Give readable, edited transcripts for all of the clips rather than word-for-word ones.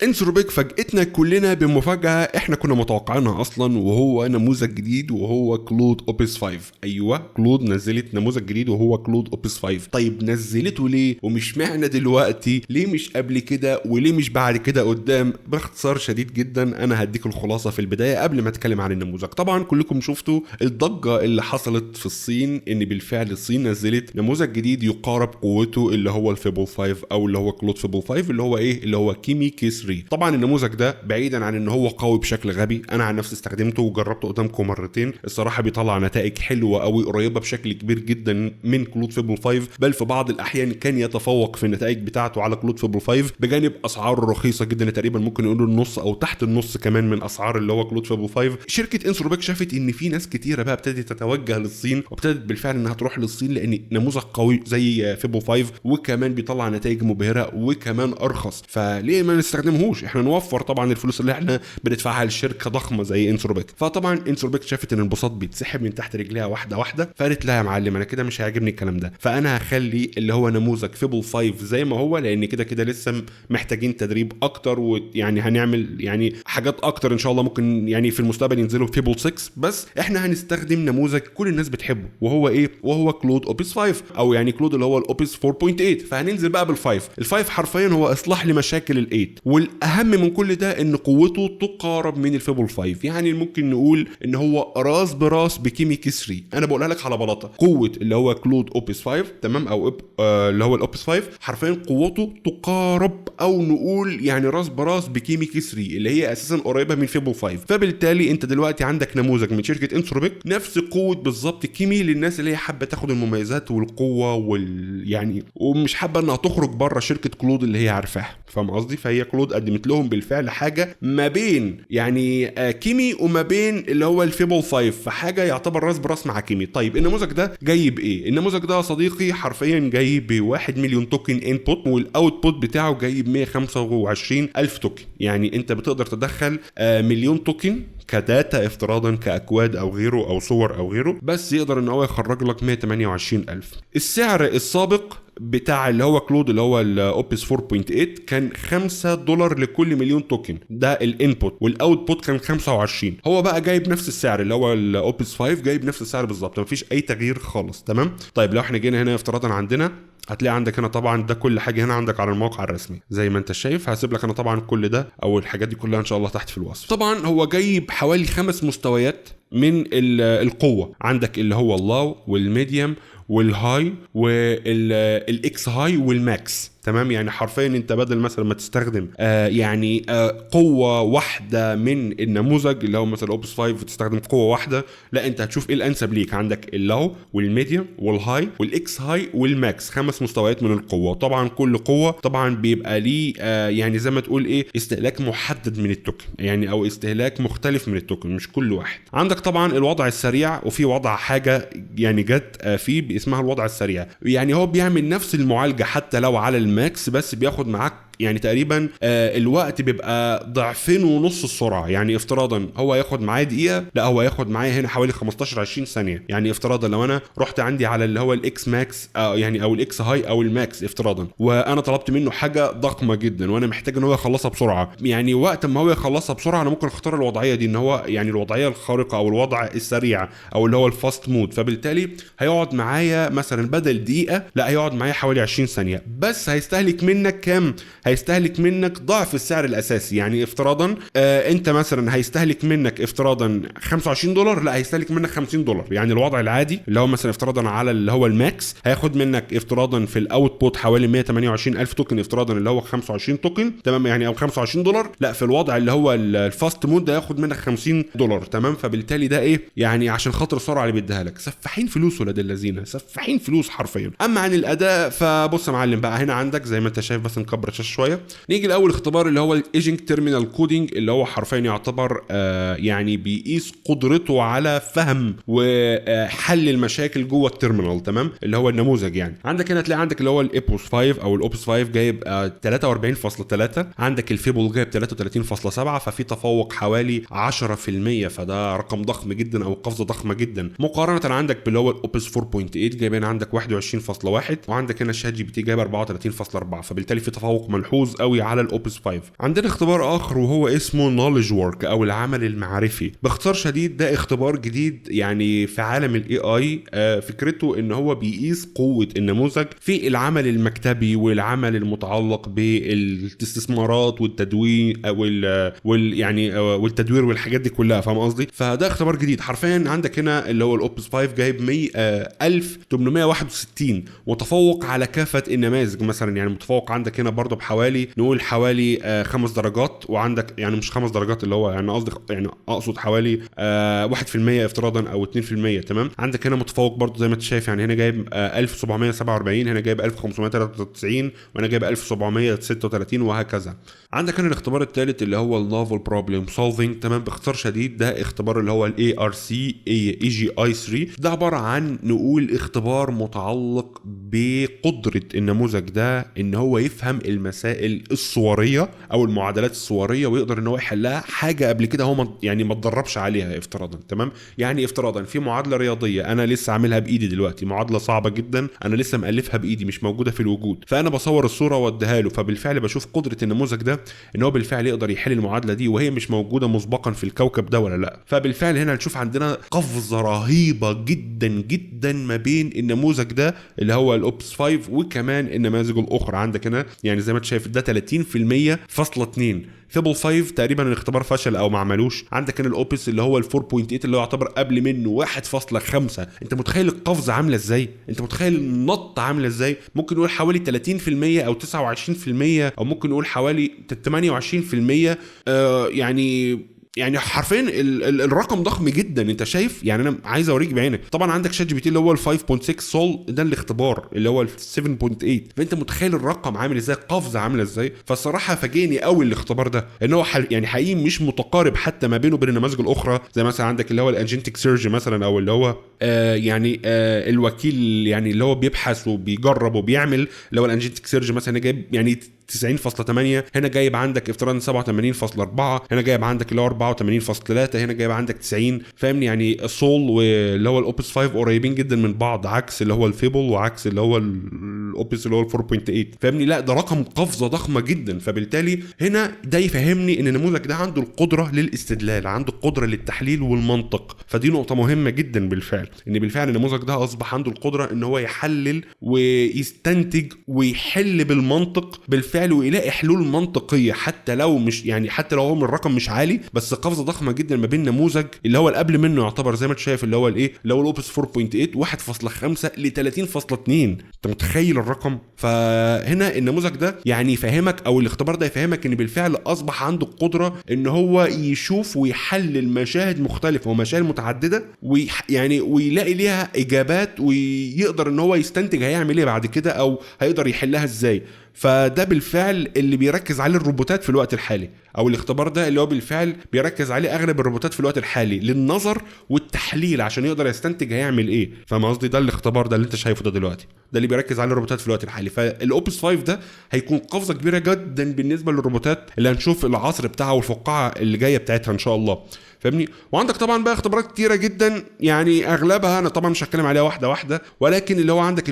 Anthropic فاجئتنا كلنا بمفاجأة احنا كنا متوقعينها اصلا، وهو نموذج جديد وهو Claude Opus 5. ايوه، Claude نزلت نموذج جديد وهو Claude Opus 5. طيب نزلته ليه؟ ومش معنى دلوقتي؟ ليه مش قبل كده؟ وليه مش بعد كده قدام؟ باختصار شديد جدا انا هديك الخلاصة في البداية قبل ما اتكلم عن النموذج. طبعا كلكم شفتوا الضجة اللي حصلت في الصين، ان بالفعل الصين نزلت نموذج جديد يقارب قوته اللي هو ال Fable 5 او اللي هو Claude Fable 5، اللي هو ايه؟ اللي هو Kimi K3. طبعا النموذج ده بعيدا عن ان هو قوي بشكل غبي، انا عن نفسي استخدمته وجربته قدامكم مرتين، الصراحة بيطلع نتائج حلوة قوي، قريبه بشكل كبير جدا من Claude Fable 5، بل في بعض الاحيان كان يتفوق في النتائج بتاعته على Claude Fable 5، بجانب اسعاره الرخيصة جدا، تقريبا ممكن نقول النص او تحت النص كمان من اسعار اللي هو Claude Fable 5. شركة Anthropic شافت ان في ناس كتيرة بقى ابتدت تتوجه للصين، وابتدت بالفعل انها تروح للصين لان نموذج قوي زي Fable 5 وكمان بيطلع نتائج مبهرة وكمان ارخص، فليه ما نستخدمهوش؟ احنا نوفر طبعا الفلوس اللي احنا بندفعها لشركة ضخمة زي Anthropic. فطبعا Anthropic شافت ان البساط بيتسحب من تحت رجليها واحدة واحده، فقالت لا يا معلم، انا كده مش هيعجبني الكلام ده، فانا هخلي اللي هو نموذج Fable 5 زي ما هو، لان كده كده لسه محتاجين تدريب اكتر، ويعني هنعمل يعني حاجات اكتر ان شاء الله، ممكن يعني في المستقبل ينزلوا Fable 6، بس احنا هنستخدم نموذج كل الناس بتحبه، وهو ايه؟ وهو Claude Opus 5، او يعني Claude اللي هو ال Opus 4.8. فهننزل بقى بال five. ال five حرفيا هو اصلاح لمشاكل ال8، والاهم من كل ده ان قوته تقارب من ال Fable 5، يعني ممكن نقول ان هو راس براس ب Kimi K3. انا بقولها لك على بلاطه، قوة اللي هو Claude Opus 5، تمام، او اللي هو ال Opus 5، حرفيا قوته تقارب او نقول يعني راس براس ب Kimi K3 اللي هي اساسا قريبه من Fable 5. فبالتالي انت دلوقتي عندك نموذج من شركة Anthropic نفس قوة بالظبط Kimi، للناس اللي هي حابة تاخد المميزات والقوه وال يعني ومش حابة انها تخرج بره شركة Claude اللي هي عارفاها، فاهم قصدي؟ فهي Claude قدمت لهم بالفعل حاجة ما بين يعني Kimi وما بين اللي هو ال Fable 5، فحاجه يعتبر راس براس مع Kimi. طيب النموذج ده جاي بايه؟ النموذج ده يا صديقي حرفيا جاي ب 1 مليون token input، وال output بتاعه جاي ب 125 الف token. يعني انت بتقدر تدخل مليون token ك data افتراضا، كاكواد او غيره او صور او غيره، بس يقدر ان هو يخرج لك 128 الف. السعر السابق بتاع اللي هو Claude اللي هو ال Opus 4.8 كان 5 دولار لكل مليون token، ده ال input، وال output كان 25. هو بقى جايب نفس السعر، اللي هو ال Opus 5 جايب نفس السعر بالظبط، مفيش اي تغيير خالص، تمام؟ طيب لو احنا جينا هنا افتراضا عندنا، هتلاقي عندك هنا طبعا ده كل حاجة هنا عندك على الموقع الرسمي زي ما انت شايف. هسيب لك انا طبعا كل ده او الحاجات دي كلها ان شاء الله تحت في الوصف. طبعا هو جايب حوالي خمس مستويات من القوه، عندك اللي هو ال low وال medium وال high وال X high وال max، تمام؟ يعني حرفيا انت بدل مثلا ما تستخدم يعني قوة واحدة من النموذج اللي هو مثلا Opus 5 وتستخدم قوة واحده، لا، انت هتشوف ايه الانسب ليك. عندك ال low وال medium وال high وال X high وال max، خمس مستويات من القوه. طبعا كل قوة طبعا بيبقى ليه يعني زي ما تقول ايه استهلاك محدد من ال token، يعني او استهلاك مختلف من ال token، مش كل واحد. عندك طبعا الوضع السريع، وفي وضع حاجة يعني جت فيه اسمها الوضع السريع، يعني هو بيعمل نفس المعالجة حتى لو على ال max، بس بياخد معاك يعني تقريبا الوقت بيبقى ضعفين ونص السرعه. يعني افتراضا هو ياخد معايا دقيقه، لا، هو ياخد معايا هنا حوالي 15 20 ثانيه. يعني افتراضا لو انا رحت عندي على اللي هو ال X max يعني او ال X high او ال max افتراضا، وانا طلبت منه حاجة ضخمة جدا وانا محتاج ان هو يخلصها بسرعه، يعني وقت ما هو يخلصها بسرعة انا ممكن اختار الوضعية دي، ان هو يعني الوضعية الخارقة او الوضع السريع او اللي هو ال fast mode. فبالتالي هيقعد معايا مثلا بدل دقيقه، لا، هيقعد معايا حوالي 20 ثانيه، بس هيستهلك منك كام؟ هيستهلك منك ضعف السعر الاساسي. يعني افتراضا انت مثلا هيستهلك منك افتراضا 25 دولار، لا، هيستهلك منك 50 دولار. يعني الوضع العادي اللي هو مثلا افتراضا على اللي هو ال max هياخد منك افتراضا في ال output حوالي 128 الف token افتراضا، اللي هو 25 token، تمام؟ يعني او 25 دولار. لا، في الوضع اللي هو ال fast mode ده ياخد منك 50 دولار، تمام؟ فبالتالي ده ايه؟ يعني عشان خاطر السرعة اللي بيديها لك. سفاحين فلوس ولاد اللذينه، سفاحين فلوس حرفيا. اما عن الاداء فبص يا معلم بقى، هنا عندك زي ما انت شايف، بس نكبر الشاشة شويه. نيجي الاول اختبار اللي هو ال Agent Terminal Coding، اللي هو حرفيا يعتبر يعني بيقيس قدرته على فهم وحل المشاكل جوه ال terminal، تمام؟ اللي هو النموذج. يعني عندك هنا تلاقي عندك اللي هو ال Opus 5 او ال Opus 5 جايب 43.3، عندك ال Fable جايب 33.7، ففي تفوق حوالي 10%، فده رقم ضخم جدا او قفزه ضخمة جدا مقارنة عندك باللي هو ال Opus 4.8 جايبين عندك 21.1، وعندك هنا ChatGPT جايب 34.4، فبالتالي في تفوق ملحوظ. ملحوظ قوي على ال Opus 5. عندنا اختبار اخر وهو اسمه knowledge work او العمل المعرفي. باختصار شديد ده اختبار جديد يعني في عالم ال AI. فكرته ان هو بيقيس قوة النموذج في العمل المكتبي والعمل المتعلق بالاستثمارات والتدوين وال يعني والتدوير والحاجات دي كلها، فاهم قصدي؟ فده اختبار جديد حرفيا. عندك هنا اللي هو ال Opus 5 جايب 1861 وتفوق على كافة النماذج مثلا، يعني متفوق عندك هنا برضه بحوالي نقول حوالي 5 درجات، وعندك يعني مش 5 درجات اللي هو يعني قصدي يعني اقصد حوالي 1% افتراضا او 2%، تمام. عندك هنا متفوق برضه زي ما انت شايف، يعني هنا جايب 1747، هنا جايب 1593، وهنا جايب 1736 وهكذا. عندك هنا الاختبار الثالث اللي هو ال novel problem solving، تمام. باختصار شديد ده اختبار اللي هو ال ARC AGI 3، ده عبارة عن نقول اختبار متعلق بقدره النموذج ده ان هو يفهم المسائل الصوريه او المعادلات الصوريه ويقدر ان هو يحلها، حاجة قبل كده هو ما اتدربش عليها افتراضا، تمام. يعني افتراضا في معادلة رياضية انا لسه عاملها بايدي دلوقتي، معادلة صعبة جدا انا لسه مالفها بايدي مش موجودة في الوجود، فانا بصور الصورة واديها له، فبالفعل بشوف قدره النموذج ده ان هو بالفعل يقدر يحل المعادلة دي وهي مش موجودة مسبقا في الكوكب ده ولا لا. فبالفعل هنا هنشوف عندنا قفزه رهيبة جدا جدا ما بين النموذج ده اللي هو ال Opus 5 وكمان النماذج الاخرى. عندك هنا يعني زي ما انت شايف ده 30.2، Fable 5 تقريبا الاختبار فشل او ما عملوش. عندك هنا ال Opus اللي هو ال 4.8 اللي هو يعتبر قبل منه 1.5. انت متخيل القفزة عامله ازاي؟ انت متخيل النط عامله ازاي؟ ممكن نقول حوالي 30% او 29% او ممكن نقول حوالي 28%. يعني حرفيا الرقم ضخم جدا. انت شايف يعني انا عايز اوريك بعينك. طبعا عندك ChatGPT اللي هو ال 5.6 Sol ده الاختبار اللي هو ال 7.8، فانت متخيل الرقم عامل ازاي، قفزه عامله ازاي. فالصراحه فاجئني قوي الاختبار ده ان هو يعني حقيقي مش متقارب حتى ما بينه وبين النماذج الاخرى، زي مثلا عندك اللي هو ال agentic search مثلا، او اللي هو الوكيل يعني اللي هو بيبحث وبيجرب وبيعمل، اللي هو ال agentic search مثلا جايب يعني 90.8، هنا جايب عندك افتراضا 87.4، هنا جايب عندك اللي هو 84.3، هنا جايب عندك 90، فاهمني؟ يعني ال Sol واللي هو ال Opus 5 قريبين جدا من بعض، عكس اللي هو ال Fable وعكس اللي هو ال Opus اللي هو ال 4.8، فاهمني؟ لا ده رقم قفزه ضخمة جدا. فبالتالي هنا ده يفهمني ان النموذج ده عنده القدرة للاستدلال، عنده القدرة للتحليل والمنطق، فدي نقطة مهمة جدا بالفعل، ان بالفعل النموذج ده اصبح عنده القدرة ان هو يحلل ويستنتج ويحل بالمنطق بالفعل ويلاقي حلول منطقية، حتى لو مش يعني حتى لو هو من الرقم مش عالي، بس قفزه ضخمة جدا ما بين نموذج اللي هو اللي قبل منه يعتبر زي ما انت شايف اللي هو الايه اللي هو ال Opus 4.8 1.5 ل 30.2. انت متخيل الرقم؟ فهنا النموذج ده يعني يفهمك او الاختبار ده يفهمك ان بالفعل اصبح عنده القدرة ان هو يشوف ويحلل مشاهد مختلفة ومشاهد متعددة يعني ويلاقي ليها اجابات، ويقدر ان هو يستنتج هيعمل ايه بعد كده او هيقدر يحلها ازاي. فده بالفعل اللي بيركز عليه الروبوتات في الوقت الحالي، او الاختبار ده اللي هو بالفعل بيركز عليه اغلب الروبوتات في الوقت الحالي للنظر والتحليل عشان يقدر يستنتج هيعمل ايه. فاهم قصدي؟ ده الاختبار ده اللي انت شايفه ده دلوقتي، ده اللي بيركز عليه الروبوتات في الوقت الحالي. فال Opus 5 ده هيكون قفزه كبيرة جدا بالنسبة للروبوتات اللي هنشوف العصر بتاعها والفقاعه اللي جاية بتاعتها ان شاء الله، فاهمني؟ وعندك طبعا بقى اختبارات كتيرة جدا، يعني اغلبها انا طبعا مش هتكلم عليها واحدة واحدة، ولكن اللي هو عندك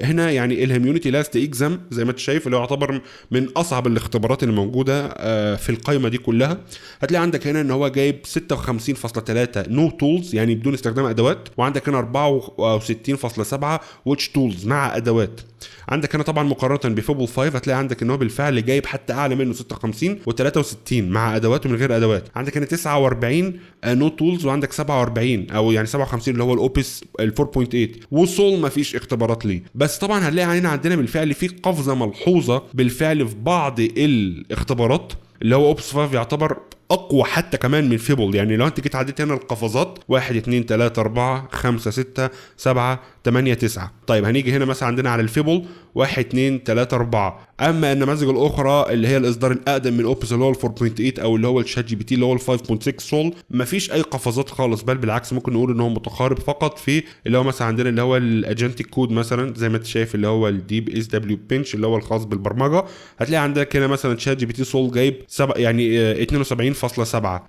هنا يعني ال Humanity Last Exam زي ما انت شايف اللي هو يعتبر من اصعب الاختبارات اللي موجودة في القائمة دي كلها. هتلاقي عندك هنا ان هو جايب 56.3 no tools يعني بدون استخدام ادوات، وعندك هنا 64.7 with tools مع ادوات. عندك هنا طبعا مقارنة ب Fable 5 هتلاقي عندك ان هو بالفعل جايب حتى اعلى منه 56 و63 مع ادوات ومن غير ادوات. عندك هنا 49 no tools، وعندك 47 او يعني 57 اللي هو ال Opus ال 4.8، و Sol ما فيش اختبارات ليه. بس طبعا هنلاقي هنا عندنا بالفعل في قفزه ملحوظة بالفعل في بعض الاختبارات، اللي هو Opus 5 يعتبر اقوى حتى كمان من Fable. يعني لو انت جيت عديت هنا القفزات 1 2 3 4 5 6 7 8 9. طيب هنيجي هنا مثلا عندنا على ال Fable 1 2 3 4. اما النماذج الاخرى اللي هي الاصدار الاقدم من Opus اللي هو ال 4.8 او اللي هو ال ChatGPT اللي هو ال 5.6 Sol مفيش اي قفزات خالص، بل بالعكس ممكن نقول ان هو متقارب فقط في اللي هو مثلا عندنا اللي هو ال agentic code مثلا زي ما انت شايف اللي هو ال Deep SWE Bench اللي هو الخاص بالبرمجة. هتلاقي عندك هنا مثلا ChatGPT Sol جايب يعني 72.7،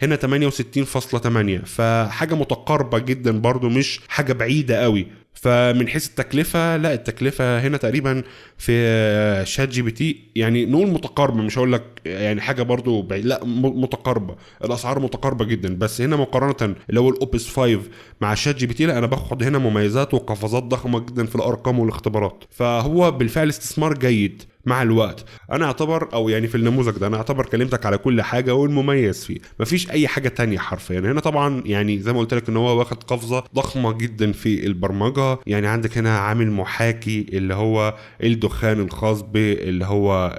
هنا 68.8، فحاجه متقاربة جدا برضو مش حاجة بعيدة قوي. فمن حيث التكلفة، لا التكلفة هنا تقريبا في ChatGPT يعني نقول متقاربة، مش هقول لك يعني حاجة برضو بعيد، لا متقاربة، الاسعار متقاربة جدا. بس هنا مقارنة اللي هو ال Opus 5 مع ChatGPT، لا انا باخد هنا مميزات وقفزات ضخمة جدا في الارقام والاختبارات. فهو بالفعل استثمار جيد مع الوقت. انا اعتبر او يعني في النموذج ده انا اعتبر كلمتك على كل حاجة والمميز فيه، مفيش اي حاجة تانية حرفيا. هنا طبعا يعني زي ما قلت لك ان هو واخد قفزه ضخمة جدا في البرمجة. يعني عندك هنا عامل محاكي اللي هو الدخان الخاص باللي هو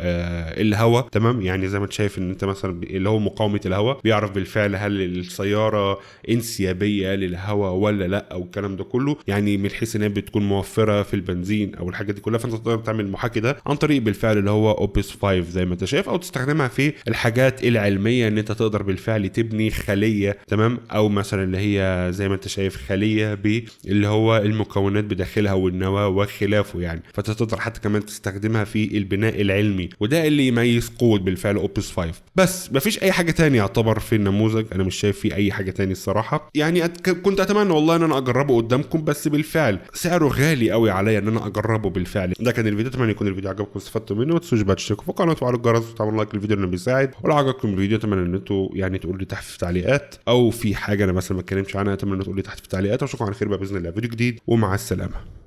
الهواء، تمام. يعني زي ما انت شايف ان انت مثلا اللي هو مقاومة الهواء، بيعرف بالفعل هل السيارة انسيابيه للهواء ولا لا او الكلام ده كله، يعني من حيث ان هي بتكون موفره في البنزين او الحاجات دي كلها. فانت تقدر تعمل المحاكي ده عن طريق بالفعل اللي هو Opus 5 زي ما انت شايف، او تستخدمها في الحاجات العلمية ان انت تقدر بالفعل تبني خليه، تمام، او مثلا اللي هي زي ما انت شايف خليه باللي هو المكونات بداخلها والنواه وخلافه يعني. فانت تقدر حتى كمان تستخدمها في البناء العلمي، وده اللي يميز قوة بالفعل Opus 5. بس مفيش اي حاجة تانية يعتبر في النموذج، انا مش شايف فيه اي حاجة تاني الصراحة. يعني كنت اتمنى والله ان انا اجربه قدامكم، بس بالفعل سعره غالي قوي عليا ان انا اجربه بالفعل. ده كان الفيديو، اتمنى يكون الفيديو عجبكم واستفدتوا منه. ما تنسوش بقى تشتركوا في القناة وتفعلوا الجرس وتعملوا like للفيديو لانه بيساعد. ولو عجبكم الفيديو اتمنى ان انتوا يعني تقولوا لي تحت في التعليقات، او في حاجة انا مثلا ما اتكلمتش عنها اتمنى تقولوا لي تحت في التعليقات. واشوفكم على خير بقى باذن الله فيديو جديد، ومع السلامة.